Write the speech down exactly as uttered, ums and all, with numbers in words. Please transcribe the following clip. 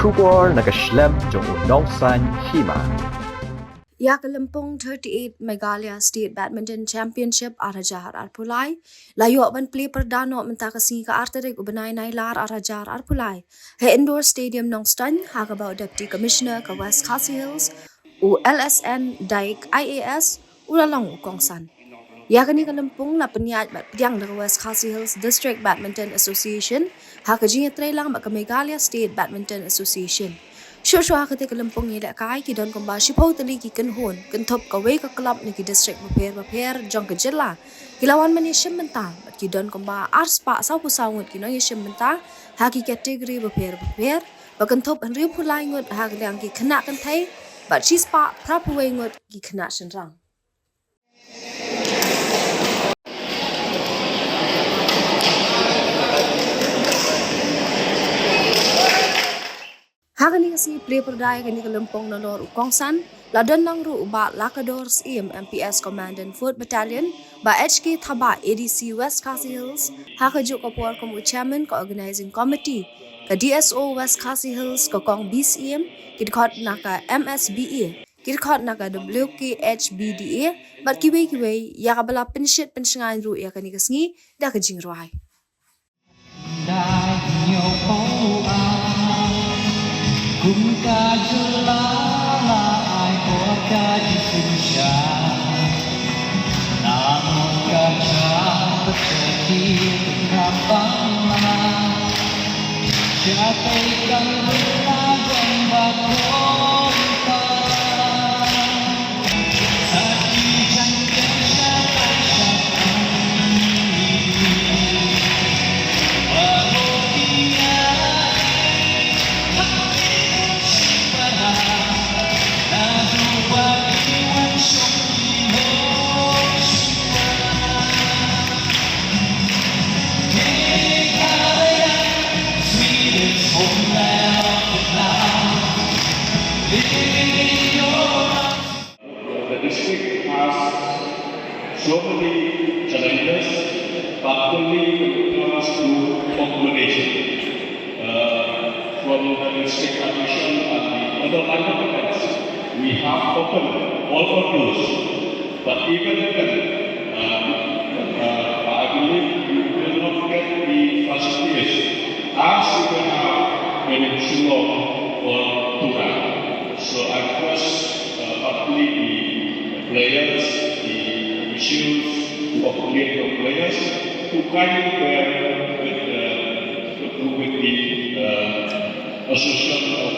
Khubor na ka shlem jong u nongsan hima. Ïa ka lympung thirty-eight Meghalaya State Badminton Championship ar hajar arphew lai la ïoh ban plie pyrda noh mynta ka sngi ka ar tarik u bnai Nailar ar hajar arphew lai ha Indoor Stadium Nongstoiñ, ha kaba u Deputy Commissioner ka West Khasi Hills, u L S N Daik I A S, u la long u kongsan. Ïa kane ka lympung la pynïaid bad pdiang da ka West Khasi Hills District Badminton Association ha ka jingïatreilang bad ka Meghalaya State Badminton Association. Shuh shuh ha katei ka lympung ïalehkai ki don kumba shiphew tylli ki kynhun kynthup kawei ka club na ki district bapher bapher jong ka jylla ki la wan ban ïashim bynta bad ki don kumba ar spah sawphew saw ngut ki nongïashim bynta ha ki category bapher bapher, ba kynthup hynriewphew lai ngut ha ka liang ki khynnah kynthei bad shispah phraphew wei ngut ki khynnah shynrang. Ha kane ka sngi plie pyrda ïa kane ka lympung nalor u kongsan la don lang ruh u Bah Lakador Syiem, M P S Commandant Fourth Battalion, Bah H K Thabah, A D C West Khasi Hills, ha kajuh ka por kum u Chairman ka Organising Committee ka D S O West Khasi Hills, ka Kong B C M, ki dkhot na ka M S B A, ki dkhot na ka W K H B D A bad kiwei kiwei, ïa kaba la pynshit pynshngaiñ ruh ïa kane ka sngi da ka jingrwai. The district has so many challenges, particularly when it comes to accommodation. Uh, from the district admission and the other line of defense, we have opened all our doors. But even then, uh, uh, I believe you will not get the facilities as you will have in Shillong or Tura. So I request, uh, partly the players, the officials who affiliate the players to kindly bear with, uh, with the, uh, association of